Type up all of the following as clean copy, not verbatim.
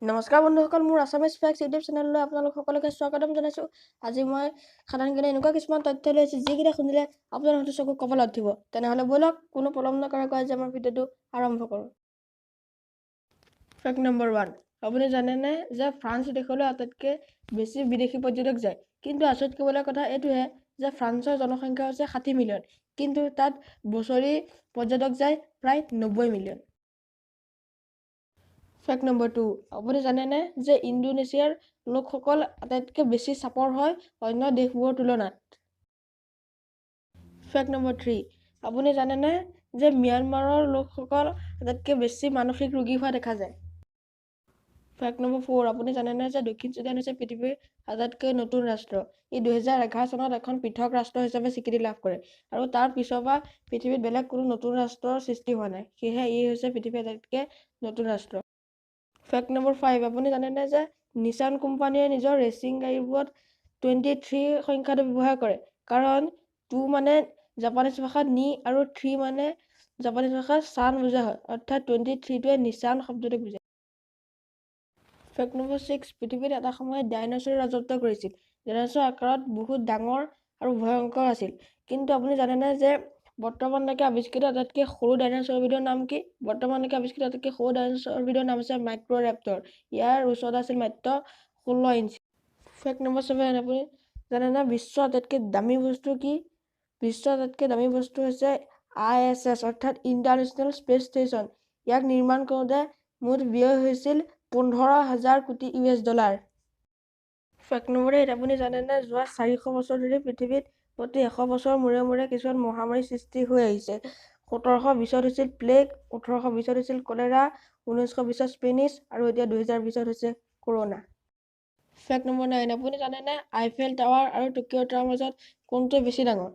নমস্কাৰ বন্ধুসকল, মোৰ আছামিজ ফেক্টছ ইউটিউব চেনেললৈ আপোনালোক সকলোকে স্বাগতম জনাইছোঁ। আজি মই সাধাৰণ জ্ঞানৰ এনেকুৱা কিছুমান তথ্য লৈ আহিছোঁ, যিকেইটা শুনিলে আপোনাৰ হয়তো চকু কপালত উঠিব। তেনেহ'লে ব'লক, কোনো পলম নকৰাকৈ আজি আমাৰ ভিডিঅ'টো আৰম্ভ কৰোঁ। ফেক্ট নম্বৰ 1, আপুনি জানেনে যে ফ্ৰান্স দেশলৈ আটাইতকৈ বেছি বিদেশী পৰ্যটক যায়? কিন্তু আচৰিত ক'বলগীয়া কথা এইটোহে যে ফ্ৰান্সৰ জনসংখ্যা হৈছে 60 মিলিয়ন, কিন্তু তাত বছৰি পৰ্যটক যায় প্ৰায় 90 মিলিয়ন। ফেক্ট নম্বৰ 2, আপুনি জানেনে যে ইণ্ডোনেছিয়াৰ লোকসকল আটাইতকৈ বেছি চাপৰ হয় অন্য দেশবোৰৰ তুলনাত? ফেক্ট নম্বৰ 3, আপুনি জানেনে যে ম্যানমাৰৰ লোকসকল আটাইতকৈ বেছি মানসিক ৰোগী হোৱা দেখা যায়? ফেক্ট নম্বৰ 4, আপুনি জানেনে যে দক্ষিণ চুডান হৈছে পৃথিৱীৰ আটাইতকৈ নতুন ৰাষ্ট্ৰ? ই 2011 চনত এখন পৃথক ৰাষ্ট্ৰ হিচাপে স্বীকৃতি লাভ কৰে আৰু তাৰ পিছৰ পৰা পৃথিৱীত বেলেগ কোনো নতুন ৰাষ্ট্ৰৰ সৃষ্টি হোৱা নাই। সেয়েহে ই হৈছে পৃথিৱীৰ আটাইতকৈ নতুন ৰাষ্ট্ৰ। ফেক্ট নম্বৰ 5, আপুনি জানেনে যে নিছান কোম্পানীয়ে নিজৰ ৰেচিং গাড়ীবোৰত 23 সংখ্যাটো ব্যৱহাৰ কৰে? কাৰণ 2 মানে জাপানীজ ভাষাত নি আৰু 3 মানে জাপানীজ ভাষাত চান বুজা হয়। অৰ্থাৎ 23টোৱে নিছান শব্দটোক বুজায়। ফেক্ট নম্বৰ 6, পৃথিৱীত এটা সময়ত ডাইনছৰে ৰাজত্ব কৰিছিল। ডাইনছৰ আকাৰত বহুত ডাঙৰ আৰু ভয়ংকৰ আছিল। কিন্তু আপুনি জানেনে যে বৰ্তমানলৈকে আৱিষ্কৃত আটাইতকৈ সৰু ডাইনছৰবিধৰ নাম কি? বৰ্তমানলৈকে আৱিষ্কৃত আটাইতকৈ সৰু ডাইনছৰবিধৰ নাম হৈছে মাইক্ৰ'ৰেপ্টৰ। ইয়াৰ উচ্চতা আছিল মাত্ৰ 16 ইঞ্চি। ফেক্ট নম্বৰ 7, আপুনি জানেনে বিশ্বৰ আটাইতকৈ দামী বস্তু কি? বিশ্বৰ আটাইতকৈ দামী বস্তু হৈছে আইএছএছ, অৰ্থাৎ ইণ্টাৰনেশ্যনেল স্পেচ ষ্টেচন। ইয়াক নিৰ্মাণ কৰোঁতে মুঠ ব্যয় হৈছিল 15 হাজাৰ কোটি US dollar. Fact number 8, আপুনি জানেনে যোৱা 400 বছৰ ধৰি পৃথিৱীত প্ৰতি 100 বছৰৰ মূৰে মূৰে কিছুমান মহামাৰীৰ সৃষ্টি হৈ আহিছে? 1720ত হৈছিল প্লেগ, 1820ত হৈছিল কলেৰা, 1920ত স্পেনিছ আৰু এতিয়া 2020ত হৈছে কৰোণা। ফেক্ট নম্বৰ 9, আপুনি জানেনে আইফেল টাৱাৰ আৰু টকিঅ' টাৱাৰৰ মাজত কোনটো বেছি ডাঙৰ?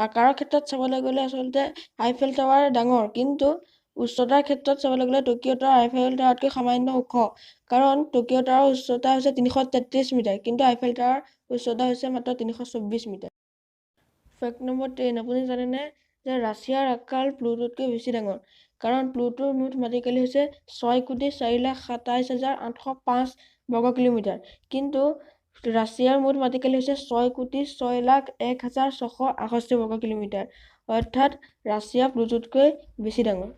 আকাৰৰ ক্ষেত্ৰত চাবলৈ গ'লে আচলতে আইফেল টাৱাৰ ডাঙৰ, কিন্তু উচ্চতাৰ ক্ষেত্ৰত চাবলৈ গ'লে টকিঅ' টাৱাৰ আইফেল টাৱাৰতকৈ সামান্য ওখ। কাৰণ টকিঅ' টাৱাৰৰ উচ্চতা হৈছে 333 মিটাৰ, কিন্তু আইফেল টাৱাৰ উচ্চতা হৈছে মাত্ৰ 324 মিটাৰ। ফেক্ট নম্বৰ 10, আপুনি জানেনে যে ৰাছিয়াৰ আকাৰ প্লুটোতকৈ বেছি ডাঙৰ? কাৰণ প্লুটোৰ মুঠ মাটিকালি হৈছে 6,04,27,805 বৰ্গ কিলোমিটাৰ, কিন্তু ৰাছিয়াৰ মুঠ মাটিকালি হৈছে 6,06,01,668 বৰ্গ কিলোমিটাৰ। অৰ্থাৎ ৰাছিয়া প্লুটোতকৈ বেছি ডাঙৰ।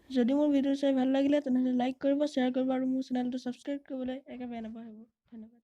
যদি মোৰ ভিডিঅ' চাই ভাল লাগিলে, তেনেহ'লে লাইক কৰিব, শ্বেয়াৰ কৰিব আৰু মোৰ চেনেলটো ছাবস্ক্ৰাইব কৰিবলৈ একেবাৰে নাপাহৰিব। ধন্যবাদ।